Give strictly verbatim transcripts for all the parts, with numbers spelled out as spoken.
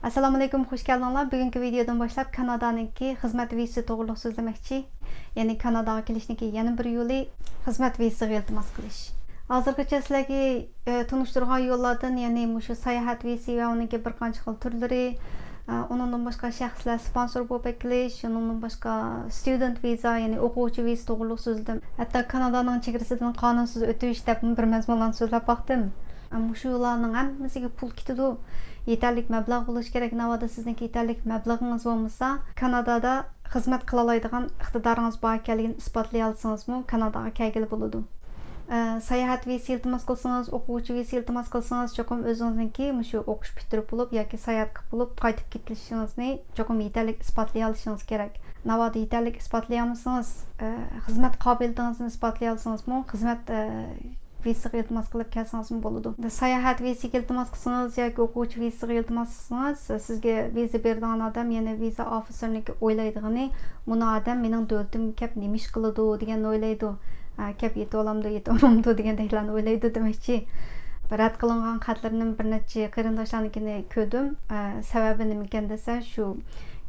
ئەسسالامۇئەلەيكۇم، خۇش كەلدىڭلار. بۈگۈنكى ۋىدېيودىن باشلاپ كانادانىڭكى خىزمەت ۋىزىسى توغرۇلۇق سۆزلىمەكچى. يەنى كاناداغا كېلىشنىڭكى يەنە بىر يولى خىزمەت ۋىزىسىغا ئىلتىماس قىلىش. ھازىرغىچە سىلەرگە، ئە، تونۇشتۇرغان يوللاردىن، يەنى مۇشۇ ساياھەت ۋىزىسى ۋە ئۇنىڭكى بىر قانچە خىل تۈرلىرى، ئە، ئۇنىڭدىن باشقا شەخسلەر سپونسور بولۇپ ئەكېلىش، ئۇنىڭدىن باشقا ستۇدېنت ۋىزا، يەنى ئوقۇغۇچى ۋىزىسى توغرۇلۇق سۆزلىدىم. ھەتتا كانادانىڭ چېگرىسىدىن قانۇنسىز ئۆتۈش دەپمۇ بىر مەزمۇنلارنى سۆزلەپ باقتىم. مۇشۇلارنىڭ ھەممىسىگە پۇل كېتىدۇ. يېتەرلىك مەبلەغ بولۇشى كېرەك. ناۋادا سىزنىڭكى يېتەرلىك مەبلىغىڭىز بولمىسا، كانادادا خىزمەت قىلالايدىغان ئىقتىدارىڭىز بار ئىكەنلىكىنى ئىسپاتلىيالىسىڭىزمۇ، كاناداغا كەلگىلى بولىدۇ. ئە، ساياھەت ۋىزىسى ئىلتىماس قىلسىڭىز، ئوقۇغۇچى ۋىزىسى ئىلتىماس قىلسىڭىز، چوقۇم ئۆزىڭىزنىڭكى مۇشۇ ئوقۇش پۈتتۈرۈپ بولۇپ ياكى ساياھەت قىلىپ بولۇپ قايتىپ كېتىشىڭىزنى چوقۇم يېتەرلىك ئىسپاتلىيالىشىڭىز كېرەك. ناۋادا يېتەرلىك ئىسپاتلىيالمىسىڭىز، ئە، خىزمەت قابىلىيىتىڭىزنى ئىسپاتلىيالىسىڭىزمۇ، خىزمەت، ئە، ۋىزىسىغا ئىلتىماس قىلىپ كەلسىڭىزمۇ بولىدۇ. ساياھەت ۋىزىسىگە ئىلتىماس قىلسىڭىز ياكى ئوقۇغۇچى ۋىزىسىغا ئىلتىماس قىلسىڭىز، سىزگە ۋىزا بېرىدىغان ئادەم، يەنى ۋىزا ئوفىسېرنىڭكى ئويلايدىغىنى، مۇنۇ ئادەم مېنىڭ دۆلىتىمگە كەپ نېمە ئىش قىلىدۇ دېگەننى ئويلايدۇ. ھە، كەپ يېتىۋالامدۇ، يېتىۋالمامدۇ دېگەندەكلەرنى ئويلايدۇ دېمەكچى. رەت قىلىنغان خەتلەرنىڭ بىر نەچچە قېرىنداشلارنىڭكىنى كۆردۈم. ئە، سەۋەبى نېمىكەن دېسە، شۇ،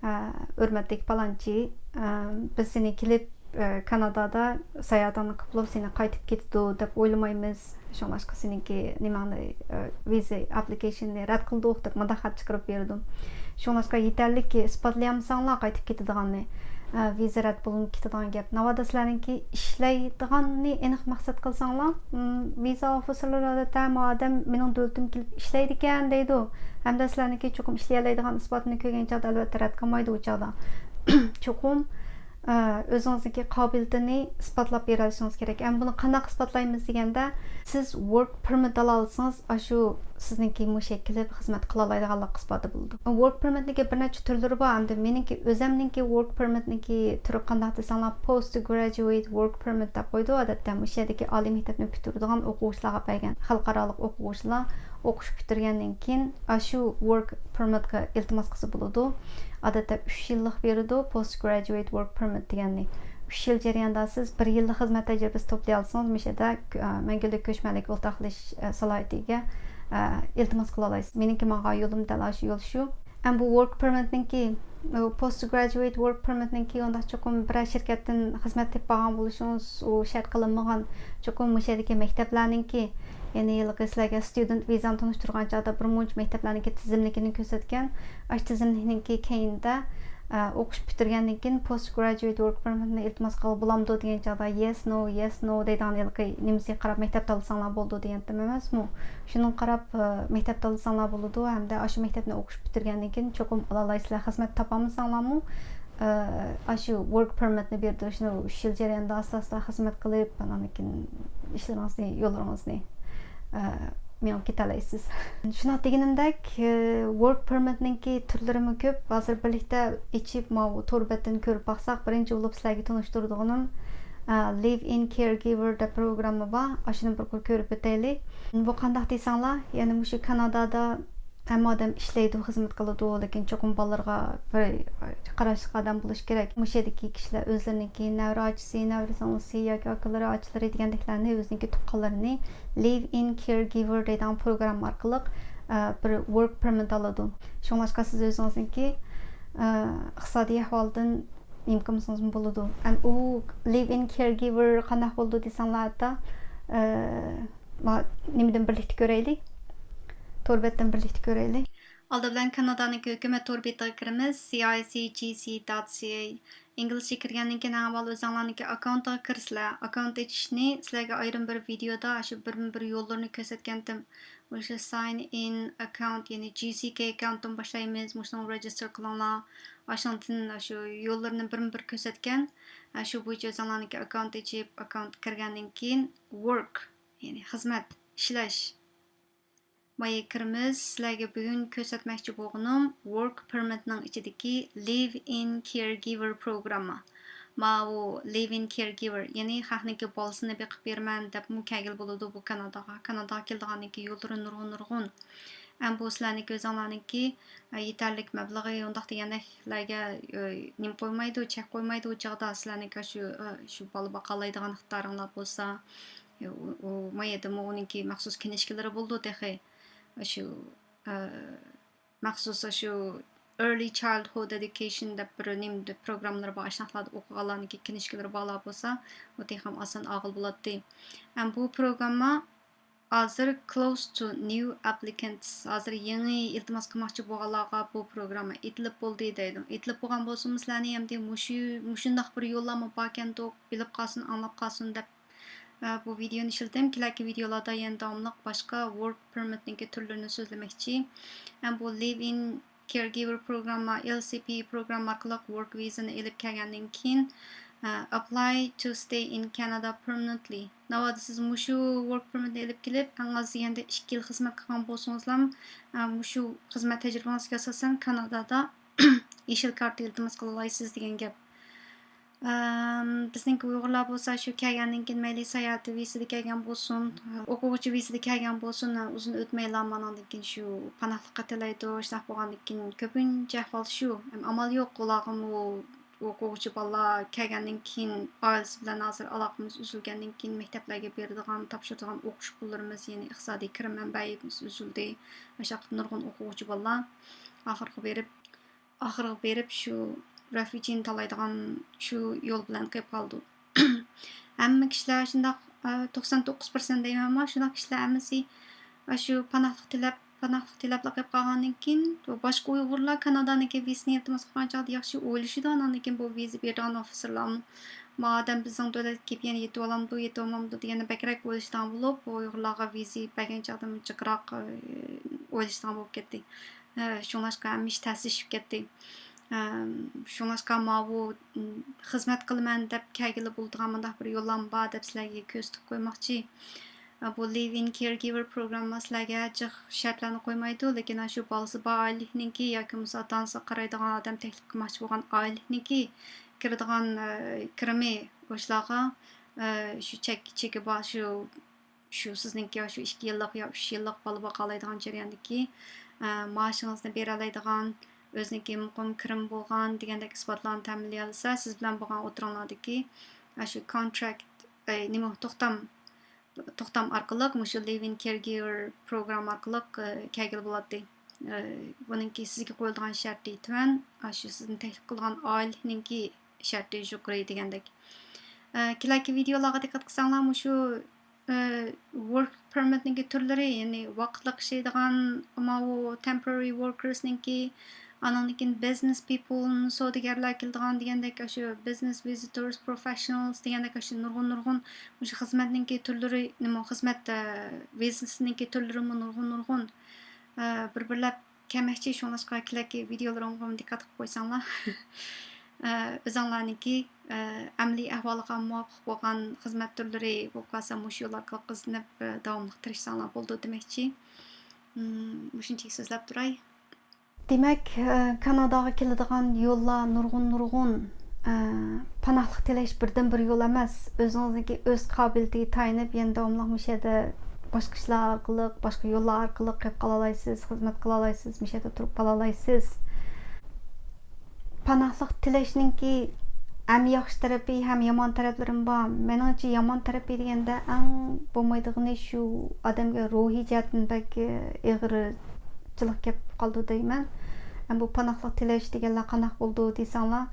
ئە، ھۆرمەتلىك پالانچى، ئە، بىز سېنى كېلىپ، ئە، كانادادا ساياھىتىڭنى قىلىپ بولۇپ سېنى قايتىپ كېتىدۇ دەپ ئويلىمايمىز. شۇڭلاشقا سېنىڭكى نېمەڭنى، ئە، ۋىزا ئاپپلىكېيشننى رەت قىلدۇق دەپ مۇنداق خەت چىقىرىپ بېرىدۇ. شۇڭلاشقا يېتەرلىك ئىسپاتلىيالمىساڭلار قايتىپ كېتىدىغاننى، ئە، ۋىزا رەت بولۇنۇپ كېتىدىغان گەپ. ناۋادا سىلەرنىڭكى ئىشلەيدىغاننى ئېنىق مەقسەت قىلساڭلار، م، ۋىزا ئوفىسېرلار ئادەتتە، «ما ئادەم مېنىڭ دۆلىتىمگە كېلىپ ئىشلەيدىكەن» دەيدۇ. ھەمدە سىلەرنىڭكى چوقۇم ئىشلىيەلەيدىغان ئىسپاتىنى كۆرگەن چاغدا ئەلۋەتتە رەت قىلمايدۇ ئۇ چاغدا. چوقۇم، ئە، ئۆزىڭىزنىڭكى قابىلىيىتىنى ئىسپاتلاپ بېرەلىشىڭىز كېرەك. ئەمما بۇنى قانداق ئىسپاتلايمىز دېگەندە، سىز ورك پېرمىت ئالالىسىڭىز، ئاشۇ سىزنىڭكى مۇشۇ يەرگە كېلىپ خىزمەت قىلالايدىغانلىق ئىسپاتى بولىدۇ. ورك پېرمىتنىڭكى بىر نەچچە تۈرلىرى بار. ئەمدى مېنىڭكى ئۆزەمنىڭكى ورك پېرمىتنىڭكى تۈرى قانداق دېسەڭلار، پوست گراجۇئېت ورك پېرمىت دەپ قويىدۇ. ئادەتتە مۇشۇ يەردىكى ئالىي مەكتەپنى پۈتتۈرىدىغان ئوقۇغۇچىلارغا بەرگەن. خەلقئارالىق ئوقۇغۇچىلار ئوقۇش پۈتتۈرگەندىن كېيىن ئاشۇ ورك پېرمىتقا ئىلتىماس قىلسا بولىدۇ. ئادەتتە ئۈچ يىللىق بېرىدۇ، پوست گراجۇئېت ورك پېرمىت دېگەننى. ئۈچ يىل جەريانىدا سىز بىر يىللىق خىزمەت تەجرىبىسى توپلىيالسىڭىز، مۇشۇ يەردە، ئە، مەڭگۈلۈك كۆچمەنلىك ئورتاقلىشىش، ئە، سالاھىيىتىگە، ئە، ئىلتىماس قىلالايسىز. مېنىڭكى ماڭغان يولۇم دەل ئاشۇ يول شۇ. ئەمما بۇ ورك پېرمىتنىڭكى، ئۇ پوست گراجۇئېت ورك پېرمىتنىڭكى ئۇنداق چوقۇم بىرەر شىركەتتىن خىزمەت تېپىپ بارغان بولۇشىڭىز، ئۇ شەرت قىلىنمىغان. چوقۇم مۇشۇ يەردىكى مەكتەپلەرنىڭكى، يەنى ھېلىقى سىلەرگە ستۇدېنت ۋىزانى تونۇشتۇرغان چاغدا بىر مۇنچە مەكتەپلەرنىڭكى تىزىملىكىنى كۆرسەتكەن. ئاشۇ تىزىملىكنىڭكى كەينىدە، ئە، ئوقۇش پۈتتۈرگەندىن كېيىن پوست گراجۇئېت ۋورك پېرمىتنى ئىلتىماس قىلغىلى بولامدۇ دېگەن چاغدا، يېس، نو، يېس، نو دەيدىغان ھېلىقى نېمىسىگە قاراپ مەكتەپ تاللىساڭلار بولىدۇ دېگەنتىم ئەمەسمۇ؟ شۇنىڭغا قاراپ، ئە، مەكتەپ تاللىساڭلار بولىدۇ ھەمدە ئاشۇ مەكتەپنى ئوقۇش پۈتتۈرگەندىن كېيىن چوقۇم ئالالايسىلەر. خىزمەت تاپالمىساڭلارمۇ، ئە، ئاشۇ ۋورك پېرمىتنى بېرىدۇ. شۇنى ئۈچ يىل جەريانىدا ئاستا-ئاستا خىزمەت قىلىپ، ئاناندىن كېيىن ئىشلىرىڭىزنى، يوللىرىڭىزنى، ئە، مېڭىپ كېتەلەيسىز. شۇنداق دېگىنىمدەك، ئە، ۋورك پېرمىتنىڭكى تۈرلىرىمۇ كۆپ. ھازىر بىرلىكتە ئېچىپ، ماۋۇ تور بەتتىن كۆرۈپ باقساق، بىرىنچى بولۇپ سىلەرگە تونۇشتۇرىدىغىنىم، ئە، لىۋ ئىن كېير گىۋېر دەپ پروگرامما بار. ئاشۇنى بىر قۇر كۆرۈپ ئۆتەيلى. بۇ قانداق دېسەڭلار، يەنى مۇشۇ كانادادا ھەممە ئادەم ئىشلەيدۇ، خىزمەت قىلىدۇ، لېكىن چوقۇم بالىلىرىغا بىر قاراشلىق ئادەم بولۇشى كېرەك. مۇشۇ يەردىكى كىشىلەر ئۆزلىرىنىڭكى نەۋرە ئاچىسى، نەۋرە سىڭلىسى ياكى ئاكىلىرى، ئاچىلىرى دېگەندەكلەرنى ئۆزىنىڭكى تۇغقانلىرىنى لىۋ ئىن كېير گىۋېر دەيدىغان پروگرامما ئارقىلىق، ئە، بىر ۋورك پېرمىت ئالىدۇ. شۇڭلاشقا سىز ئۆزىڭىزنىڭكى، ئە، ئىقتىسادىي ئەھۋالدىن نېمە قىلمىسىڭىزمۇ بولىدۇ. ئەم، ئۇ لىۋ ئىن كېير گىۋېر قانداق بولىدۇ دېسەڭلار، ھەتتا، ئە، ما-، نېمىدىن بىرلىكتە كۆرەيلى؟ تور بەتتىن بىرلىكتە كۆرەيلى. ئالدى بىلەن كانادانىڭكى ھۆكۈمەت تور بېتىغا كىرىمىز، سى ئاي سى جى سى دات سى ئەي. ئىنگلىزچە كىرگەندىن كېيىن، ھەم ئاۋۋال ئۆزۈڭلارنىڭكى ئاككاونتىغا كىرىسىلەر. ئاككاونت ئېچىشنى سىلەرگە ئايرىم بىر ۋىدېيودا ئاشۇ بىرمۇ بىر يوللىرىنى كۆرسەتكەنتىم. مۇشۇ ساين ئىن ئاككاونت، يەنى جى سى كېي ئاككاونتتىن باشلايمىز. مۇشۇنىڭغا رېجىستېر قىلىڭلار. ئاشۇنىڭدىن ئاشۇ يوللىرىنى بىرمۇ بىر كۆرسەتكەن. ئاشۇ بويىچە ئۆزۈڭلارنىڭكى ئاككاونت ئېچىپ، ئاككاونتقا كىرگەندىن كېيىن ۋورك، يەنى خىزمەت، ئىشلەش. مايا كىرىمىز. سىلەرگە بۈگۈن كۆرسەتمەكچى بولغىنىم ۋورك پېرمىتنىڭ ئىچىدىكى لىۋ ئىن كېير گىۋېر پروگرامما. ماۋۇ لىۋ ئىن كېير گىۋېر، يەنى خەقنىڭكى بالىسىنى بېقىپ بېرىمەن دەپمۇ كەلگىلى بولىدۇ بۇ كاناداغا. كاناداغا كېلىدىغاندىن كېيىن يوللىرى نۇرغۇن، نۇرغۇن. ئەمما بۇ سىلەرنىڭكى ئۆزۈڭلارنىڭكى، ئە، يېتەرلىك مەبلىغى ئۇنداق دېگەندەكلەرگە، ئە، نېمە قويمايدۇ، چەك قويمايدۇ. ئۇ چاغدا سىلەرنىڭكى شۇ، ئە، شۇ بالا باقالايدىغان ئىقتىدارىڭلار بولسا، ئۇ، ئۇ، ما يەردىمۇ ئۇنىڭكى مەخسۇس كىنىشكىلىرى بولىدۇ تېخى. شۇ، ئە، مەخسۇس شۇ early childhood education دەپ بىر نېمە پروگراممىلىرى بار، ئاشۇنداقلاردا ئوقۇغانلارنىڭكى كىنىشكىلىرى بارلار بولسا، ئۇ تېخىمۇ ئاسان ئالغىلى بولاتتى. ھەم بۇ پروگرامما ھازىر close to new applicants، ھازىر يېڭى ئىلتىماس قىلماقچى بولغانلارغا بۇ پروگرامما ئېتىلىپ بولدى دەيدۇ. ئېتىلىپ بولغان بولسىمۇ سىلەرنى ئەمدى مۇشۇ، مۇشۇنداق بىر يوللارمۇ باركەندۇق، بىلىپ قالسۇن، ئاڭلاپ قالسۇن دەپ، ئە، بۇ ۋىدېونى ئىشلىتىم. كېلەركى ۋىدېولاردا يەنە داۋاملىق باشقا ۋورك پېرمىتنىڭكى تۈرلىرىنى سۆزلىمەكچى. ھەم بۇ لىۋ ئىن كېيرگىۋېر پروگرامما، ئېل سى پى پروگرامما ئارقىلىق ۋورك ۋىزىنى ئېلىپ كەلگەندىن كېيىن، ئە، apply to stay in Canada permanently. ناۋادا سىز مۇشۇ ۋورك پېرمىتنى ئېلىپ كېلىپ، ئەڭ ئاز دېگەندە ئىككى يىل خىزمەت قىلغان بولسىڭىزلا، ئە، مۇشۇ خىزمەت تەجرىبىڭىزگە ئاساسەن كانادادا يېشىل كارتا ئىلتىماس قىلالايسىز دېگەن گەپ. ئەم، بىزنىڭكى ئۇيغۇرلار بولسا شۇ كەلگەندىن كېيىن مەيلى ساياھەت ۋىزىسىدا كەلگەن بولسۇن، ئوقۇغۇچى ۋىزىسىدا كەلگەن بولسۇن، ئۇزۇن ئۆتمەيلا مانىڭدىن كېيىن شۇ پاناھلىققا تىلەيدۇ. شۇنداق بولغاندىن كېيىن كۆپىنچە ئەھۋال شۇ. ھەم ئامال يوق، ئۇلارغىمۇ ئوقۇغۇچى بالىلار كەلگەندىن كېيىن ئائىلىسى بىلەن ھازىر ئالاقىمىز ئۈزۈلگەندىن كېيىن مەكتەپلەرگە بېرىدىغان، تاپشۇرىدىغان ئوقۇش پۇللىرىمىز، يەنى ئىقتىسادىي كىرىم مەنبەيىمىز ئۈزۈلدى. ئاشۇ نۇرغۇن ئوقۇغۇچى بالىلار ئاخىرغا بېرىپ، ئاخىرغا بېرىپ شۇ رېفۇجىنى تاللايدىغان شۇ يول بىلەن قېلىپ قالىدۇ. ھەممە كىشىلەر شۇنداق، ئە، توقسان توققۇز پىرسەنت دەيمەنما، شۇنداق كىشىلەر ھەممىسى، ئە، شۇ پاناھلىق تىلەپ، پاناھلىق تىلەپلا قېلىپ قالغاندىن كېيىن، باشقا ئۇيغۇرلار كانادانىڭكى ۋىزىسىنى ئىلتىماس قىلغان چاغدا ياخشى ئويلىشىدۇ، ئاناندىن كېيىن بۇ ۋىزا بېرىدىغان ئوفىسېرلارمۇ، ما ئادەم بىزنىڭ دۆلەتكە كېلىپ يەنە يېتىۋالامدۇ، يېتىۋالمامدۇ دېگەندە بەكرەك ئويلىشىدىغان بولۇپ، بۇ ئۇيغۇرلارغا ۋىزا بەرگەن چاغدىمۇ جىقراق، ئە، ئويلىشىدىغان بولۇپ كەتتى. ئە، شۇڭلاشقا ھەممە ئىش تەسلىشىپ كەتتى. ئە، شۇڭلاشقا ماۋۇ، م، خىزمەت قىلىمەن دەپ كەلگىلى بولىدىغان مۇنداق بىر يوللام بار دەپ سىلەرگە كۆرسىتىپ قويماقچى. ئە، بۇ لىۋ ئىن كېيرگىۋېر پروگرامما سىلەرگە جىق شەرتلەرنى قويمايدۇ، لېكىن ئاشۇ بالىسى بار ئائىلىنىڭكى ياكى بولمىسا ئاتا-ئانىسىغا قارايدىغان ئادەم تەكلىپ قىلماقچى بولغان ئائىلىنىڭكى كىرىدىغان، ئە، كىرىمى ئوشۇلارغا، ئە، شۇ چەك، چېكى بار، شۇ شۇ سىزنىڭكى شۇ ئىككى يىللىق يا ئۈچ يىللىق بالا باقالايدىغان جەرياندىكى، ئە، مائاشىڭىزنى بېرەلەيدىغان، ئۆزىنىڭكى مۇقىم كىرىمى بولغان دېگەندەك ئىسپاتلارنى تەمىنلىيەلىسە، سىز بىلەن بولغان ئوتتۇرىڭلاردىكى، ئە، شۇ كونتراكت، ئەي، نېمە، توختام، توختام ئارقىلىق مۇشۇ لىۋ ئىن كېيرگىۋېر پروگرامما ئارقىلىق، ئە، كەلگىلى بولاتتى. ئە، بۇنىڭكى سىزگە قويۇلىدىغان شەرتى تۆۋەن، ئاشۇ سىزنى تەكلىپ قىلغان ئائىلىنىڭكى شەرتى يۇقىرى دېگەندەك. ئە، كېلەركى ۋىدېئولارغا دىققەت قىلساڭلار، مۇشۇ، ئە، ۋورك پېرمىتنىڭكى تۈرلىرى، يەنى ۋاقىتلىق ئىشلەيدىغان، ماۋۇ تېمپورارى ۋوركېرسنىڭكى، ئانىڭدىن كېيىن بىزنېس پىپل، سودىگەرلەر كېلىدىغان دېگەندەك، ئاشۇ بىزنېس ۋىزىتورس، پروفېشنالس دېگەندەك، ئاشۇ نۇرغۇن، نۇرغۇن مۇشۇ خىزمەتنىڭكى تۈرلىرى، نېمە، خىزمەت، ئە، ۋىزىسىنىڭكى تۈرلىرىمۇ نۇرغۇن، نۇرغۇن، ئە، بىر بىرلەپ كەلمەكچى، شۇڭلاشقا كېلەركى ۋىدېئولىرىمغىمۇ دىققەت قىلىپ قويساڭلار. ئە، ئۆزۈڭلارنىڭكى، ئە، ئەمەلىي ئەھۋالىغا مۇۋاپىق بولغان خىزمەت تۈرلىرى بولۇپ قالسا، مۇشۇ يول ئارقىلىق ئىزدىنىپ، ئە، داۋاملىق تىرىشساڭلار بولىدۇ دېمەكچى. مم، مۇشۇنچىلىك سۆزلەپ تۇراي. دېمەك، ئە، كاناداغا كېلىدىغان يوللار نۇرغۇن، نۇرغۇن. ئە، پاناھلىق تىلەش بىردىنبىر يول ئەمەس. ئۆزىڭىزنىڭكى ئۆز قابىلىيىتىگە تايىنىپ، يەنە داۋاملىق مۇشۇ يەردە باشقا ئىشلار ئارقىلىق، باشقا يوللار ئارقىلىق قېلىپ قالالايسىز، خىزمەت قىلالايسىز، مۇشۇ يەردە تۇرۇپ قالالايسىز. پاناھلىق تىلەشنىڭكى ھەم ياخشى تەرىپى، ھەم يامان تەرەپلىرىمۇ بار. مېنىڭچە، يامان تەرىپى دېگەندە، ئەڭ بولمايدىغىنى شۇ ئادەمگە روھىي جەھەتتىن بەك ئېغىرچىلىق كەپ قالىدۇ دەيمەن. ئەم، بۇ پاناھلىق تىلەش دېگەنلەر قانداق بولىدۇ دېسەڭلار،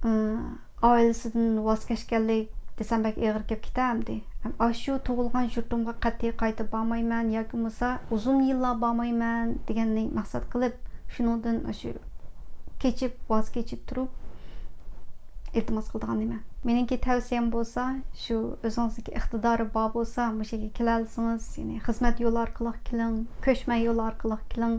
ئى، ئائىلىسىدىن ۋاز كەچكەنلىك دېسەم بەك ئېغىر گەپ كېتەمدى. ئاشۇ تۇغۇلغان يۇرتۇمغا قەتئىي قايتىپ بارمايمەن ياكى بولمىسا ئۇزۇن يىللار بارمايمەن دېگەننى مەقسەت قىلىپ، شۇنىڭدىن ئاشۇ كېچىپ، ۋاز كېچىپ تۇرۇپ ئىلتىماس قىلىدىغان نېمە. مېنىڭكى تەۋسىيەم بولسا، شۇ ئۆزىڭىزنىڭكى ئىقتىدارى بار بولسا، مۇشۇ يەرگە كېلەلىسىڭىز، يەنى خىزمەت يولى ئارقىلىق كېلىڭ، كۆچمە يولى ئارقىلىق كېلىڭ.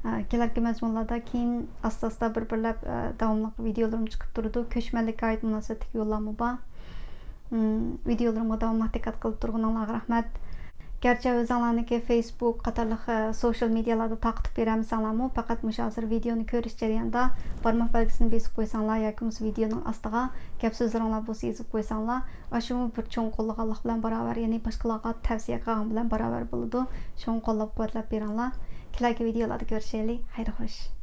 ئە، كېلەركى مەزمۇنلاردا كېيىن ئاستا-ئاستا بىر-بىرلەپ، ئە، داۋاملىق ۋىدېئولىرىم چىقىپ تۇرىدۇ. كۆچمەنلىككە ئائىت مۇناسىۋەتلىك يوللارمۇ بار. مم، ۋىدېئولىرىمغا داۋاملىق دىققەت قىلىپ تۇرغىنىڭلارغا رەھمەت. گەرچە ئۆزۈڭلارنىڭكى فېيسبۇك قاتارلىق، ئە، سوشال مېدىيالاردا تارقىتىپ بېرەلمىسەڭلارمۇ، پەقەت مۇشۇ ھازىر ۋىدېئونى كۆرۈش جەريانىدا بارماق بەلگىسىنى بېسىپ قويساڭلار ياكى بولمىسا ۋىدېئونىڭ ئاستىغا گەپ سۆزلىرىڭلار بولسا يېزىپ قويساڭلار، ئاشۇمۇ بىر چوڭ قوللىغانلىق بىلەن باراۋەر، يەنى باشقىلارغا تەۋسىيە قىلغان بىلەن باراۋەر بولىدۇ. شۇڭا قوللاپ قۇۋۋەتلەپ بېرىڭلار. كېلەركى ۋىدېئولاردا كۆرۈشەيلى. خەير خوش.